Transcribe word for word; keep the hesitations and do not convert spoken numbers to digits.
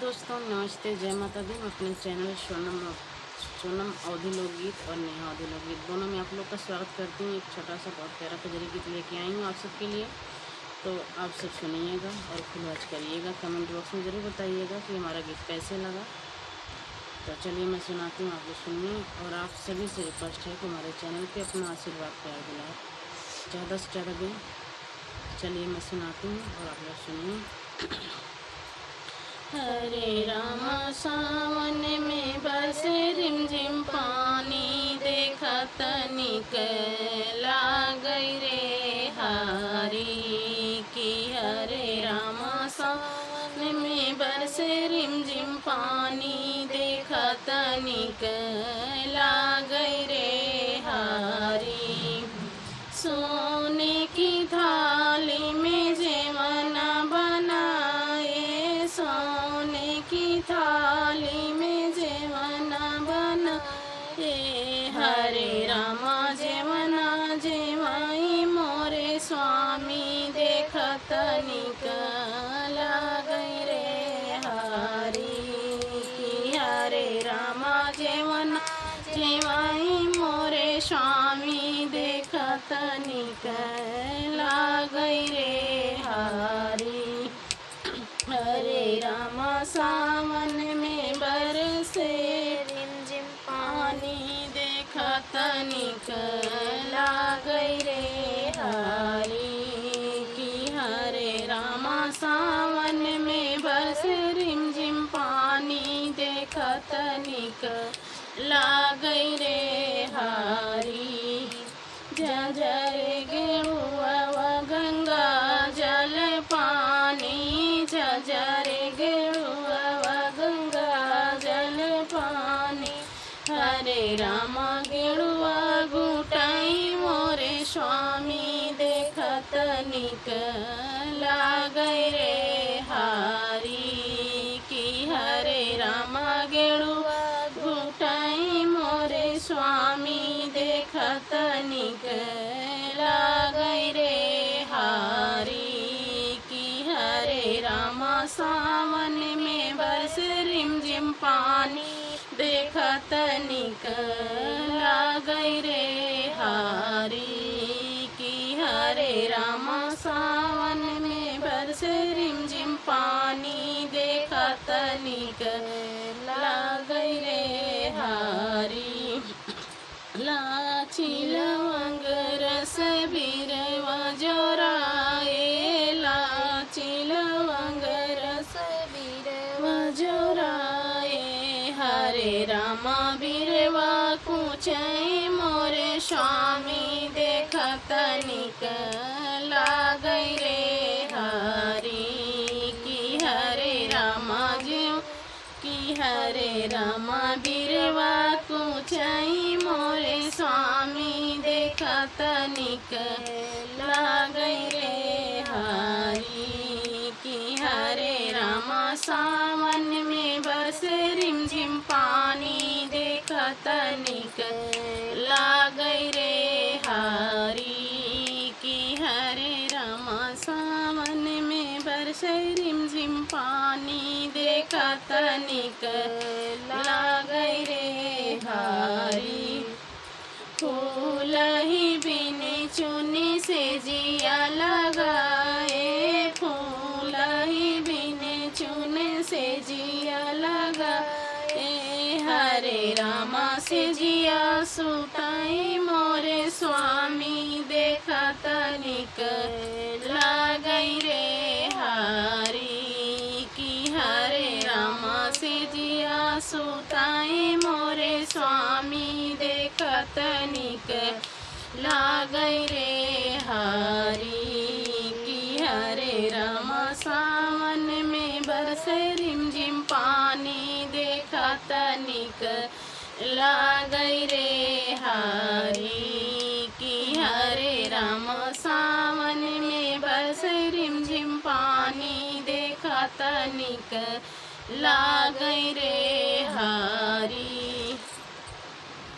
दोस्तों नमस्ते, जय माता दी। मैं अपने चैनल सोनम, सोनम अवधी लोकगीत और नेहा अवधी लोकगीत दोनों में आप लोग का स्वागत करती हूँ। एक छोटा सा बहुत प्यारा कजरी गीत लेके आई हूँ आप सबके लिए। तो आप सब सुनिएगा और फुल वॉच करिएगा। कमेंट बॉक्स में ज़रूर बताइएगा कि हमारा गीत कैसे लगा। तो चलिए मैं सुनाती हूँ, आप लोग सुनिए। और आप सभी से रिक्वेस्ट है कि हमारे चैनल पे अपना आशीर्वाद, प्यार, दुलार ज़्यादा से ज़्यादा दें। चलिए मैं सुनाती हूँ और आप लोग सुनिए। हरे रामा सावन में बरसे रिमझिम पानी, देखा तनिक लागै रे हारी। कि हरे रामा सावन में बरसे रिमझिम पानी, देखा तनिक लागै रे हारी। सोने की थाली में जेवना बनाए, सोने की थाली में जेवना बनाए। हरे रामा जेवना जेवाई मोरे स्वामी, देखा तनिक लागै रे हारी। कि हरे रामा जेवना जेवाई मोरे स्वामी, देखा तनिक लागै रे हारी। हरे रामा सावन में बरसे रिमझिम पानी, देखा तनिक लागै रे हारी। कि हरे रामा सावन में बरसे रिमझिम पानी, देखा तनिक लागै रे हारी। झझर गेरुआ गंगा जल पानी, झझर गेरुआ गंगा जल पानी। हरे रामा गेरुआ गुटाई मोरे स्वामी, देखा तनिक लागै रे हारी। कि हरे रामा गेरुआ गुटाई मोरे स्वामी, देखा तनिक लागै रे हारी। कि हरे रामा सावन में बरसे रिमझिम पानी, देखा तनिक लागै रे हारी। कि हरे रामा सावन में बरसे रिमझिम पानी, देखा तनिक लागै रे हारी। लाची लवंग रस बिरवा जोराए, लाची लवंग रस बिरवा जोराए। हरे रामा बिरवा कुचई मोरे स्वामी, देखा तनिक लागै रे हारी। कि हरे रामा जी कि हरे रामा बिरवा कुचई मोरे स्वामी, देखा तनिक लागै रे हारी। कि हरे रामा सावन में बरसे रिमझिम पानी, देखा तनिक लागै रे हारी। कि हरे रामा सावन में बरसे रिमझिम पानी, देखा तनिक लागै रे हारी। फूलही बिन चुन सेजिया लगाए, फूलही बिन चुन सेजिया लगाए। हरे रामा सेजिया सुताई मोरे स्वामी, देखा तनिक लागै रे हारी। कि हरे रामा सेजिया सुताई मोरे स्वामी, देखा तनिक लागै रे हारी। कि हरे रामा सावन में बरसे रिमझिम पानी, देखा तनिक लागै रे हारी। कि हरे रामा सावन में बरसे रिमझिम पानी, देखा तनिक लागै रे हारी।